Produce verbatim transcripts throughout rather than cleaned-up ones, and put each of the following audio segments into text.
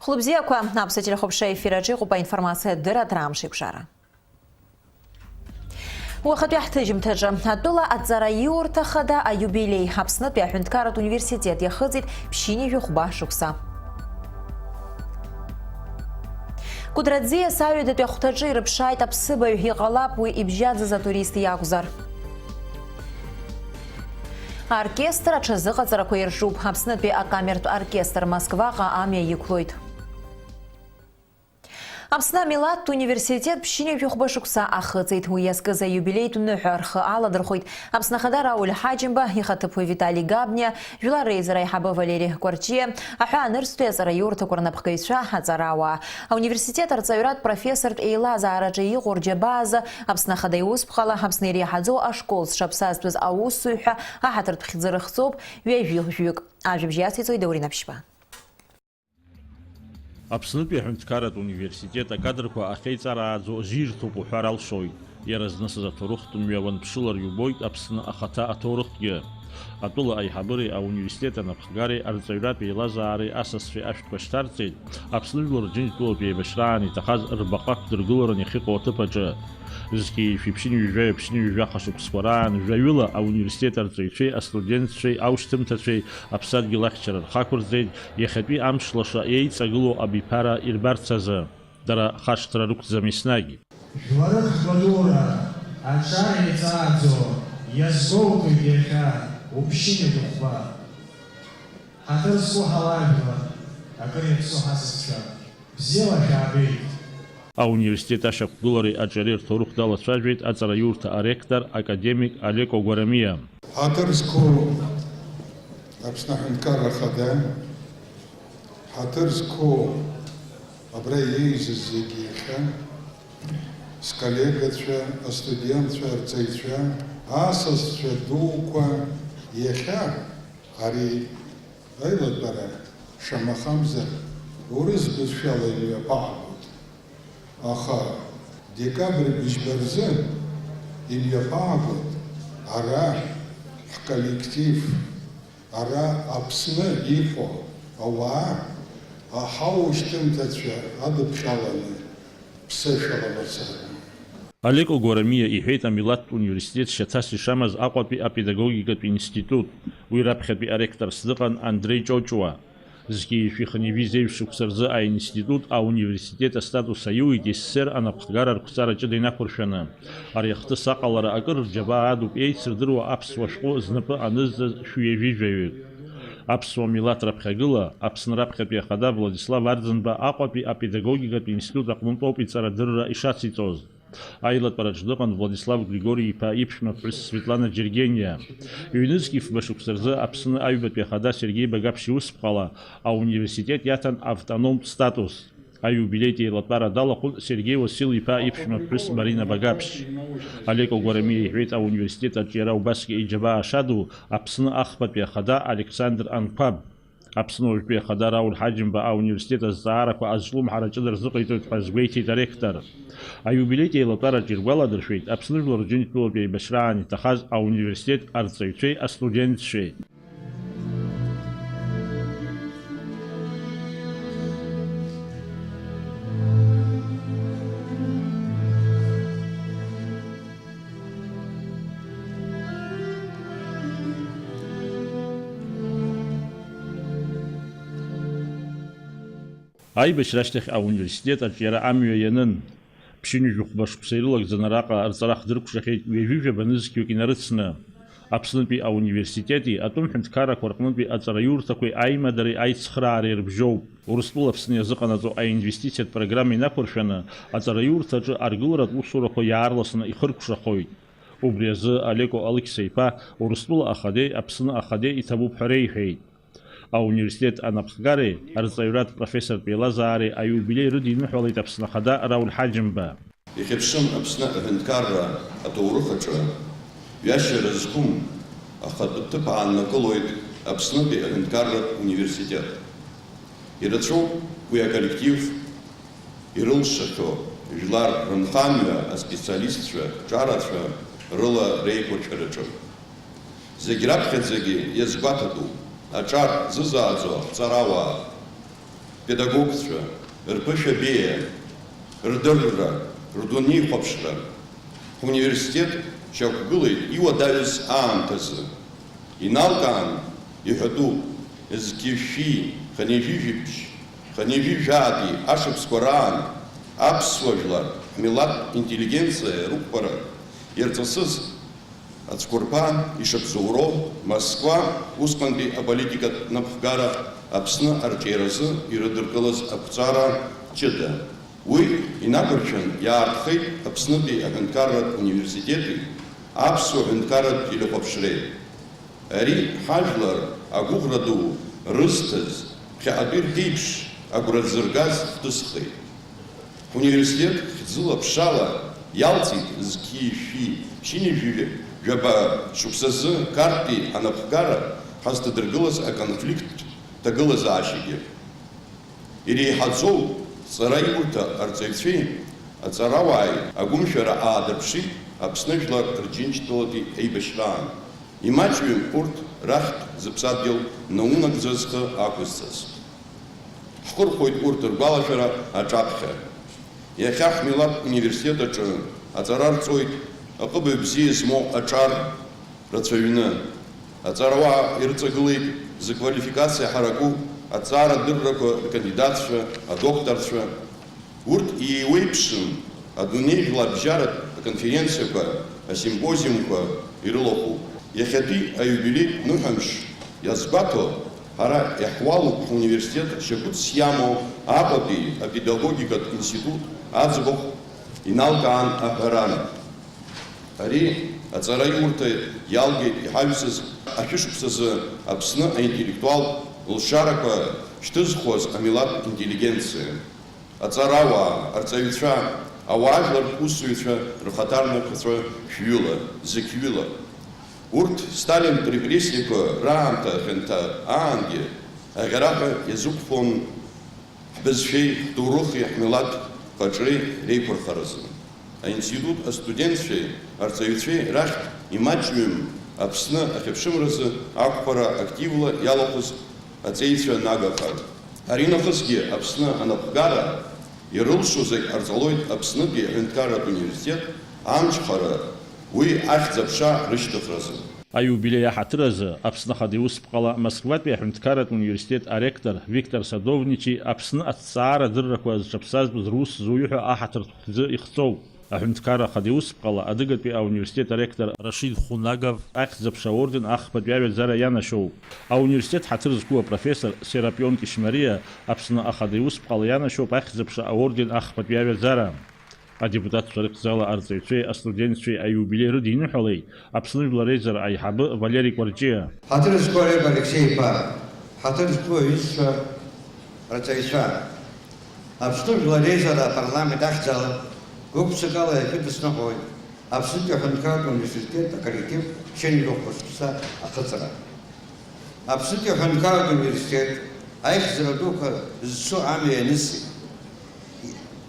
Хәлыбзиақәа, аԥсуа телехәаԥшра ефир аҿы иҟоуп аинформациа дырраҭара Амш еиқәшара. Уахатәи ҳҭыжьымҭаҿы, атәыла аҵараиурҭа хада аиубилеи, Аԥснытәи аҳәынҭқарратә университет иахыҵит ԥшьынҩажәи хәба шықәса. Кәыдраӡиа саҩадатәи ахәҭаҿы ирыԥшааит аԥсыбаҩ, иҟалап уи ибжьаӡыз атурист иакәзар. Аоркестр аҽазыҟаҵарақәа ирҿуп. Аԥснытәи акамертә оркестр Москваҟа амҩа иқәлоит. Аԥсны амилаҭтә университет ԥшьынҩажәи хәба шықәса ахыҵит. Уи иазкыз аиубилеитә ныҳәа рхы аладырхәит Аԥсны Ахада Рауль Ҳаџьымба, ихаҭыԥуаҩ Витали Габниа, Жәлар реизара аиҳабы Валери Кәарҷиа, аҳәаанырцәтәи аҵараиурҭақәа рнапхгаҩцәа, аҵарауаа. Ауниверситет арҵаҩратә профессортә еилазаараҿы иҟоу рџьабаа азы Аԥсны Ахада иусԥҟала Аԥсны иреиҳаӡоу ашкол зҽаԥсазтәыз аусзуҩ ҳәа аҳаҭыртә хьӡы рыхҵоуп ҩажәи жәаҩык. Ажәабжь иациҵоит Даур Инаԥшьба. Аԥснытәи аҳәынҭқарратә университет акадрқәа ахьеиҵарааӡо зирҭоуп уҳәар алшоит. Иара знысыз аҭоурыхтә мҩа уанԥшылар иубоит Аԥсны ахаҭа аҭоурыхгьы. Атәыла аиҳабыреи ауниверситет анапхгареи арҵаҩратә еилазаареи асасцәеи ашәҭқәа шьҭарҵеит Аԥсны жәлар Рџьынџьтәылатә еибашьраан иҭахаз рбаҟа ақәдыргыларан иахьыҟоу аҭыԥ аҿы. Зқьи жәшәи ԥшьынҩажәи жәаҩа ԥшьынҩажәи жәаха шықәсқәа раан жәаҩыла ауниверситет арҵаҩцәеи астудентцәеи аушьҭымҭацәеи аԥсадгьыл ахьчара рхы ақәырҵеит, иахьатәи амш лаша еиҵагылоу абиԥара ирбарц азы. Дара хашҭра рықәӡам еснагь. Жәларык гәадура аҿар еиҵааӡо иазгәоуҭоит иахьа уԥшьынҩажәи хәба. Ҳаҭыр зқәу ҳауаажәлар, акыр иаԥсоу ҳасасцәа, бзиала шәаабеит! Ауниверситет ашьақәгылареи аҿиареи рҭоурых далацәажәеит аҵараиурҭа аректор, академик Алеко Гәарамиа. Ҳаҭыр зқәу Аԥсны аҳәынҭқарра ахада, ҳаҭыр зқәу абра иеизыз зегьы иахьа, сколлегацәа, астудентцәа, арҵаҩцәа, асасцәа дуқәа иахьа ари аилатәара, шамахамзар, урыс бызшәала имҩаԥаагоит. Аха декабрь быжьба рзы имҩаԥаагоит ара ҳколлектив, ара Аԥсны иҟоу ауаа аҳаушьҭымҭацәа адыԥхьаланы ԥсышәала мацара. Алеко Гәарамиа иҳәеит амилаҭтә университет шьаҭас ишамаз Аҟәатәи апедагогикатә институт. Уи раԥхьатәи аректорс дыҟан Андреи Ҷоҷуа. Зқьи жәшәи хынҩажәи зеижә шықәса рзы аинститут ауниверситет астатус аиуит СССР анапхгара рқәҵара ҷыда инақәыршәаны. Ари ахҭыс аҟалара акыр рџьабаа адуп еицырдыруа аԥсуа шәҟәы знапы анызҵаз шәҩажәи жәаҩык. Аԥсуа милаҭ раԥхьагыла, Аԥсны раԥхьатәи ахада Владислав Арӡынба Аҟәатәи апедагогикатә институт аҟнытәоуп иҵарадырра ишациҵоз. Аилатәараҿ дыҟан Владислав Григори-иԥа иԥшәма ԥҳәыс Светлана Џьергениа. Ҩнызқь фба шықәса рзы Аԥсны аҩбатәи ахада Сергеи Багаԥшь иусԥҟала ауниверситет иаҭан автономтә статус. Аиубилеитә еилатәара далахәын Сергеи Уасил-иԥа иԥшәма ԥҳәыс Марина Багаԥшь. Алеко Гәарамиа иҳәеит ауниверситет аҿиара убасгьы иџьабаа шаду Аԥсны ахԥатәи ахада Александр Анқәаб. Аԥсны уажәтәи ахада Рауль Ҳаџьымба ауниверситет азҵаарақәа азҿлымҳара ҷыда рзыҟаиҵоит ҳәа азгәеиҭеит аректор. Аиубилеитә еилатәараҿ иргәаладыршәеит Аԥсны Жәлар Рџьынџьтәылатә еибашьраан иҭахаз ауниверситет арҵаҩцәеи астудентцәеи. Аибашьра ашьҭахь ауниверситет аҿиара амҩа ианын. Ԥшьынҩажәи хәба шықәса ирылагӡаны араҟа рҵара хдыркәшахьеит ҩажәи жәаба нызқьҩык инарыцны. Аԥснытәи ауниверситети атәым ҳәынҭқаррақәа рҟнытәи аҵараиурҭақәеи аимадареи аицхраареи рыбжьоуп. Урыстәыла Аԥсны иазыҟанаҵо аинвестициатә программа инақәыршәаны, аҵараиурҭаҿы аргыларатә усурақәа иаарласны ихыркәшахоит. Убри азы Алеко Алықьса-иԥа Урыстәыла ахадеи Аԥсны ахадеи иҭабуп ҳәа реиҳәеит. Ауниверситет анапхгареи арҵаҩратә профессортә еилазаареи аиубилеи рыдиныҳәалеит Аԥсны Ахада Рауль Ҳаџьымба. Ихьыԥшым Аԥсны аҳәынҭқарра аҭоурых аҿы ҩашьара зқәым ахатә ҭыԥ ааннакылоит Аԥснытәи аҳәынҭқарратә университет. Ирацәоуп уи аколлектив ирылшахьоу жәлар рынхамҩа аспециалистцәа ҿарацәа рыла реиқәыршәараҿы. Зегь раԥхьаӡагьы иазгәаҭатәуп аҿар зызааӡо ҳҵарауаа. Педагогцәа рԥышәа беиа, рдырра, рдунеихәаԥшра ҳуниверситет шьақәгылеит иуадаҩыз аамҭазы. Иналкаан иҳәатәуп, зқьи жәшәи хынҩажәи жәибжь, хынҩажәи жәаатәи ашықәсқәа раан аԥсуа жәлар ҳмилаҭтә интеллигенциа рықәԥара иарҵысыз ацәқәырԥа ишыбзоуроу, Москва усҟантәи аполитикатә напхгара Аԥсны арҿиаразы ирыдыркылаз ақәҵара ҷыда. Уи инақәыршәан иаартхеит Аԥснытәи аҳәынҭқарратә университети аԥсуа ҳәынҭқарратә телехәаԥшреи. Ари ҳажәлар агәыӷра ду рызҭаз, ԥхьаҟатәи рԥеиԥш агәра дзыргаз хҭысхеит. Ҳуниверситет хьӡыла-ԥшала иалҵит зқьи жәшәи ԥшьынҩажәи жәаба шықәсазы Қарҭтәи анапхгара ҳазҭадыргылаз аконфликттә ҭагылазаашьагьы. Иреиҳаӡоу ҵараиурҭа арҵаҩцәеи аҵарауааи агәымшәара аадырԥшит Аԥсны жәлар рџьынџьтәылатәи еибашьраан. Имаҷҩым урҭ рахьтә зыԥсадгьыл наунагӡа зхы ақәызҵаз. Ҳхырхәоит урҭ ргәалашәара аҿаԥхьа. Иахьа ҳмилаҭ университет аҿы аҵара рҵоит аҟыбаҩ бзиа змоу аҿар рацәаҩны. Аҵарауаа ирыҵагылеит зыквалификациа ҳараку аҵаарадыррақәа ркандидатцәа, адокторцәа. Урҭ еиуеиԥшым адунеи жәларбжьаратә аконференциақәа, асимпозиумқәа ирылахәуп. Иахьатәи аиубилеитә ныҳәамш иазгәаҭо, ҳара иаҳуалуп ҳуниверситет шьагәыҭс иамоу Аҟәатәи апедагогикатә институт аӡбахә иналкаан аҳәара. Ари аҵараиурҭа иалгеит иҳаҩсыз ашәышықәсазы Аԥсны аинтеллектуалтә лшарақәа шьҭызхуаз амилаҭтә интеллигенциа. Аҵарауаа, арҵаҩцәа, ауаажәлартә усзуҩцәа рхаҭарнакцәа шәҩыла, зықьҩыла. Урҭ Сталинтә репрессиақәа раамҭа хьанҭа аангьы аӷьараҳәа иазықәԥон ҳбызшәеи, ҳҭоурыхи, ҳмилаҭ хаҿреи реиқәырхаразы. Аинститут астудентцәеи арҵаҩцәеи рахьтә имаҷҩым Аԥсны ахьыԥшымразы ақәԥара активла иалахәыз аҵеицәа нагахар. Аринахысгьы Аԥсны анапхгара ирылшо зегь ҟарҵалоит Аԥснытәи аҳәынҭқарратә университет амчхара, уи ахьӡ-аԥша рышьҭыхразы. Аиубилеи аҳаҭыразы Аԥсны Ахада Иусԥҟала Москватәи аҳәынҭқарратә университет аректор Виктор Садовничи Аԥсны аҭҵаара адыррақәа зҽаԥсазтәыз рус зуҩы ҳәа аҳаҭыртә хьӡы ихҵоу аҳәынҭқарра Ахада Иусԥҟала адыгатәи ауниверситет аректор Рашид Хунагов ахьӡ-аԥша аорден ахԥатәи аҩаӡара ианашьоуп. Ауниверситет ҳаҭыр зқәу апрофессор Серапион Кишмариа Аԥсны Ахада Иусԥҟала ианашьоуп ахьӡ-аԥша аорден ахԥатәи аҩаӡара. Адепутатцәа рыхьӡала арҵаҩцәеи астудентцәеи аиубилеи рыдиныҳәалеит Аԥсны Жәлар Реизара аиҳабы Валери Кәарҷиа. Ҳаҭыр зқәу Олег Алексеи-иԥа, ҳаҭыр зқәу аҩызцәа, рҵаҩцәа, Аԥсны Жәлар Реизара апарламент ахьӡала гәык-ԥсыкала ишәыдысныҳәоит Аԥснытәи аҳәынҭқарратә университет аколлектив шьынҩажәа хәышықәса ахыҵра. Аԥснытәи аҳәынҭқарратә университет аихьӡара дуқәа зцу амҩа ианыси.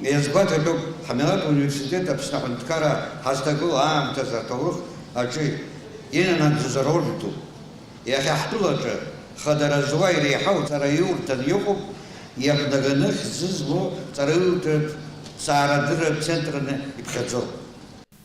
Иазгәаҭатәуп, ҳмилаҭ университет Аԥсны аҳәынҭқарра ҳазҭагылоу аамҭазы аҭоурых аҿы инанагӡоз ароль ду. Иахьа ҳтәылаҿы хадара зуа иреиҳау ҵараиурҭан иҟоуп, иақәнаганы хьӡы змоу ҵараиурҭатә ҭҵаарадырратә центрны иԥхьаӡоуп.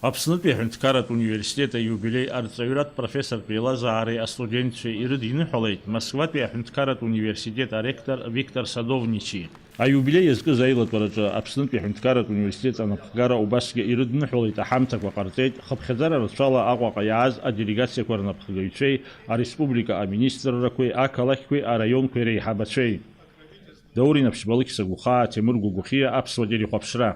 Аԥснытәи аҳәынҭқарратә университет аиубилеи арҵаҩратә профессортә еилазаареи астудентцәеи ирыдиныҳәалеит Москватәи аҳәынҭқарратә университет аректор Виктор Садовничи. Аиубилеи иазкыз аилатәараҿы Аԥснытәи аҳәынҭқарратә университет анапхгара убасгьы ирыдныҳәалеит, аҳамҭақәа ҟарҵеит, хыԥхьаӡара рацәала Аҟәаҟа иааз аделегациақәа рнапхгаҩцәеи ареспублика аминистррақәеи ақалақьқәеи араионқәеи реиҳабацәеи. Даур Инаԥшьба, Алықьса Гәыхаа, Ҭемыр Гәыгәхиа, Аԥсуа телехәаԥшра.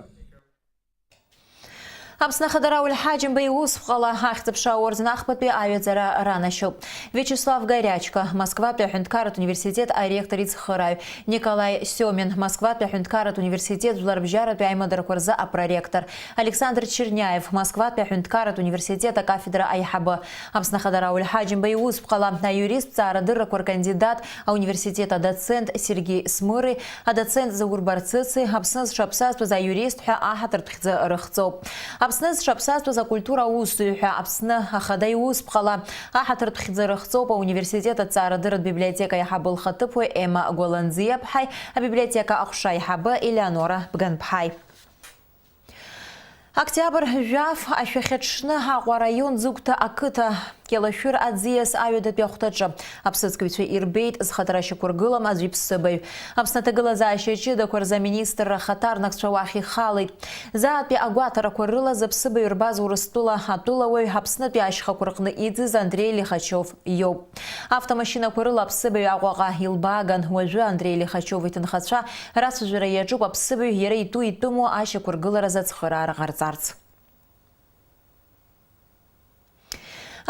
Аԥсны Ахада Рауль Ҳаџьымба иусԥҟала ахьӡ-аԥша аорден ахԥатәи аҩаӡара ранашьоуп. Виачеслав Горячко, Москватәи аҳәынҭқарратә университет аректор ицхыраҩ, Николаи Сиомин, Москватәи аҳәынҭқарратә университет жәларбжьаратәи аимадарақәа рзы апроректор, Александр Черняев, Москватәи аҳәынҭқарратә университет акафедра аиҳабы. Аԥсны Ахада Рауль Ҳаџьымба иусԥҟала аиурист ҭҵаарадыррақәа ркандидат, ауниверситет адоцент Сергеи Смыри, адоцент Заур Барцыци Аԥсны зҽаԥсазтәыз аиурист ҳәа аҳаҭыртә хьӡы рыхҵоуп. Аԥсны зҽаԥсазтәыз акультура аусзуҩ ҳәа Аԥсны Ахада иусԥҟала аҳаҭыртә хьӡы рыхҵоуп ауниверситет аҭҵаарадырратә библиотека аиҳабы лхаҭыԥуаҩ Ема Гәаланӡиаԥҳаи абиблиотека аҟәша аиҳабы Елеонора Бганԥҳаи. Октиабр жәаф ашәахьаҽны Аҟәа араион Ӡыгәҭа ақыҭа Кьалашәыр аӡиас аҩадатәи ахәҭаҿы аԥсыӡкҩцәа ирбеит зхаҭара шьақәыргылам аӡә иԥсыбаҩ. Аԥсны аҭагылазаашьа ҷыдақәа рзы аминистрра ахаҭарнакцәа уахь ихалеит. Заатәи агәаҭарақәа рыла зыԥсыбаҩ рбаз Урыстәыла атәылауаҩ Аԥснытәи ашьхақәа рҟны иӡыз Андреи Лихачев иоуп. Автомашьынақәа рыла аԥсыбаҩ Аҟәаҟа илбааган, уажәы Андреи Лихачев иҭынхацәа рацәажәара иаҿуп аԥсыбаҩ иара итәу итәымуа ашьақәыргыларазы ацхыраара ҟарҵарц.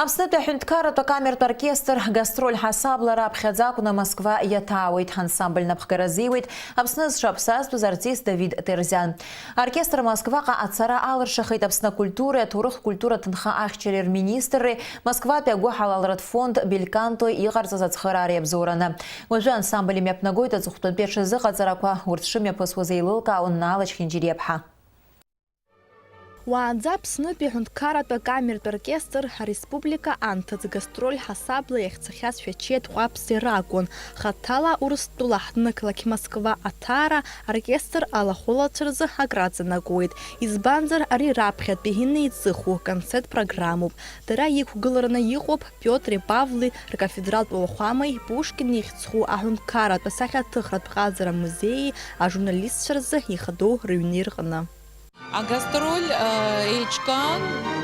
Аԥснытәи аҳәынҭқарратә акамертә оркестр гастроль ҳасабла раԥхьаӡа акәны Москва иаҭаауеит. Ансамбль напхгара азиуеит Аԥсны зҽаԥсазтәыз артист Давид Терзиан. Аоркестр Москваҟа ацара алыршахеит Аԥсны акультуреи аҭоурыхтә культура ҭынха ахьчареи рминистрреи Москватәи агәыҳалалратә фонд Бельканто иҟарҵаз ацхыраареи абзоураны. Уажәы ансамбль имҩаԥнагоит аҵыхәтәантәи аҽазыҟаҵарақәа, урҭ шымҩаԥысуаз еилылкаауан Наала Чхинџьириаԥҳа. Уаанӡа Аԥснытәи аҳәынҭқарратә акамертә оркестр ареспублика анҭыҵ гастроль ҳасабла иахьцахьаз шәачеи ҭҟәаԥсеи ракәын. Хаҭала Урыстәыла ҳнықалақь Москва аҭаара аоркестр алахәылацәа рзы акраҵанакуеит, избанзар, ари раԥхьатәи инеиҵыху концерт программоуп. Дара иқәгылараны иҟоуп Пиотри Павли ркафедралтә уахәамеи Пушкин ихьӡ зху аҳәынҭқарратә асахьаҭыхратә ҟазара музеии ажурналистцәа рзы ихадоу рыҩни рҟны. Агастроль, э, еиҿкаан,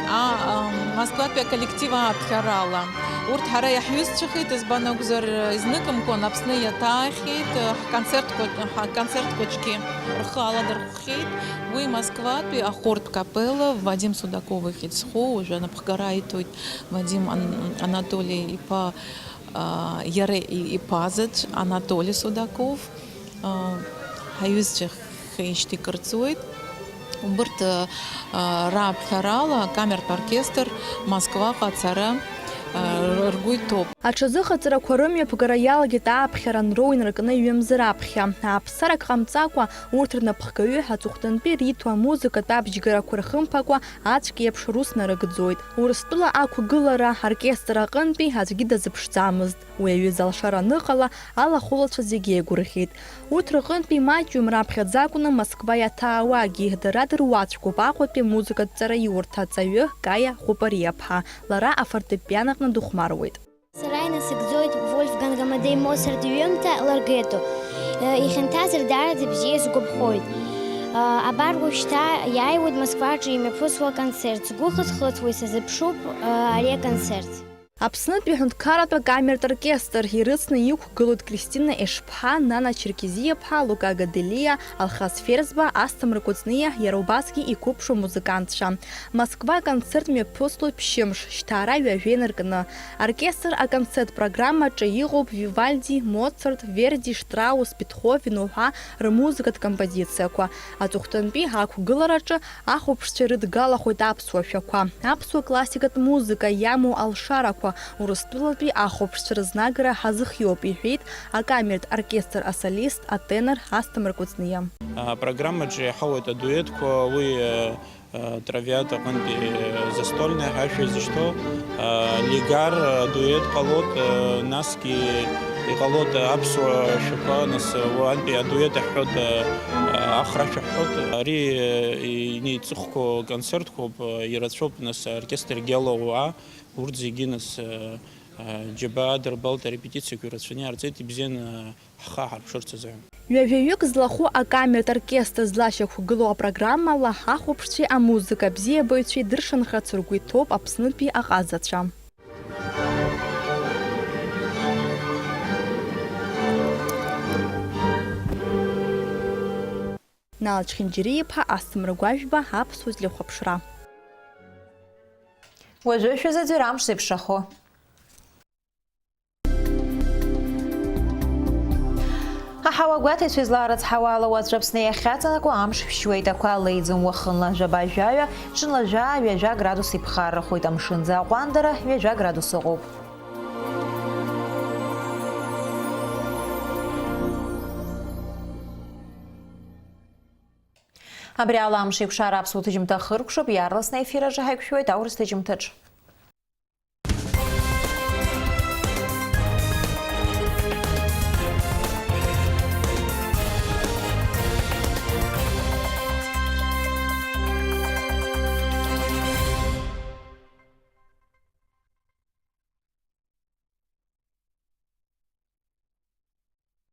а, а, Москватәи аколлектив ааԥхьарала. Урҭ ҳара иаҳҩызцәахеит, избан акәзар, изныкымкәан Аԥсны иаҭаахьеит, э, ҳконцертқәа, ҳконцерт хәыҷгьы рхы аладырхәхьеит. Уи Москватәи ахортә капелла Вадим Судаков ихьӡ зху, уажәы анапхгара аиҭоит Вадим Ан-, Анатоли иԥа, а, иара и-, иԥа заҵә Анатоли Судаков, а, ҳаҩызцәа хеижьҭеи кырҵуеит. Убырҭ, а, а, рааԥхьарала акамертә оркестр Москваҟа ацара, а, р-, ргәы иҭоуп. Аҽазыҟаҵарақәа рымҩаԥгара иалагеит ааԥхьара анроу инаркны ҩымз раԥхьа. Ааԥсарак ҟамҵакәа, урҭ рнапхгаҩы аҵыхәтәантәи риҭо амузыкатә абжьгарақәа рхымԥакәа ацәгьа еиԥш рус нарыгӡоит. Урыстәыла ақәгылара аоркестр аҟынтәи аӡәгьы дазыԥшӡамызт. Уи аҩыза алшара аныҟала, алахәылацәа зегьы еигәырӷьеит. Урҭ рҟынтәи маҷҩым раԥхьаӡа акәны Москва иаҭаауагьы дара дыруаӡәкуп Аҟәатәи амузыкатә ҵараиурҭа аҵаҩы Каиа Хәыпариаԥҳа. Лара афортепиано аҟны дыхәмаруеит. Сара инасыгӡоит Вольфганг Амадеи Моцарт иҩымҭа Ларгето. Ихьанҭазар даараӡа бзиа сгәаԥхоит. Абар уажәшьҭа иааиуеит Москваҿы имҩаԥысуа аконцерт. Сгәы хыҭхыҭуа исазыԥшуп ари аконцерт. Аԥснытәи аҳәынҭқарратә акамертә оркестр ирыцны иқәгылоит Кристина Ешԥҳа, Нана Черкезиаԥҳа, Лука Гаделиа, Алхас Ферзба, Асҭамыр Кәыҵниа, иара убасгьы иқәыԥшу амузыкантцәа. Москва аконцерт мҩаԥыслоит ԥшьымш, шьҭа ара ҩажәа инаркны. Аоркестр аконцерт программаҿы иҟоуп Вивальди, Моцарт, Верди, Штраус, Бетховен уҳәа рмузыкатә композициақәа. Аҵыхәтәантәи ақәгылараҿы ахәаԥшцәа ирыдгалахоит аԥсуа шәақәа, аԥсуа классикатә музыка иамоу алшарақәа, Урыстәылатәи ахәаԥшцәа рызнагара ҳазыхиоуп, иҳәеит акамертә оркестр асолист, атенор Асҭамыр Кәыҵниа. Апрограммаҿы иаҳауеит адуетқәа, уи, э, э, Травиата аҟынтәи, э, застольная ҳәа ашәа изышьҭоу, э, Лигар, э, дует ҟалоит, э, насгьы иҟалоит аԥсуа шәақәа, нас, э, уантәи адует аҳәоит, э, э, ахра ашәа ҳҳәоит. Ари, э, инеиҵыхқәоу концертқәоуп, э, ирацәоуп, нас, аоркестр Гелоуаа, урҭ зегьы, нас, э, э, џьабаа дырбалт, арепетициақәа ирацәаны иаарҵеит, ибзианы, э, ҳхы ҳарԥшырц азы. Ҩажәаҩык злахәу акамертә оркестр злашьақәгылоу апрограммала ахәаԥшцәеи амузыка абзиабаҩцәеи дыршанхарц ргәы иҭоуп Аԥснытәи аҟазацәа. Нал Чхинџьариа-иԥа, Асҭамыр Гәажәба, Аԥсуа телехәаԥшра. Уажәы шәазыӡырҩ амш зеиԥшрахо. Аҳауа гәаҭаҩцәа излаарыцҳауа ала, уаҵәы Аԥсны иахьаҵанакуа амш шәшьуеит, ақәа леиӡом, уахынла жәаба-жәаҩа, ҽынла жәаа-ҩажәа градус иԥхаррахоит, амшынӡы аҟәандара ҩажәа градус ыҟоуп. Абри ала амш еиқәшара аԥсуа ҭыжьымҭа хыркәшоуп, иаарласны аефир аҿы ҳаиқәшәоит аурыс ҭыжьымҭаҿ.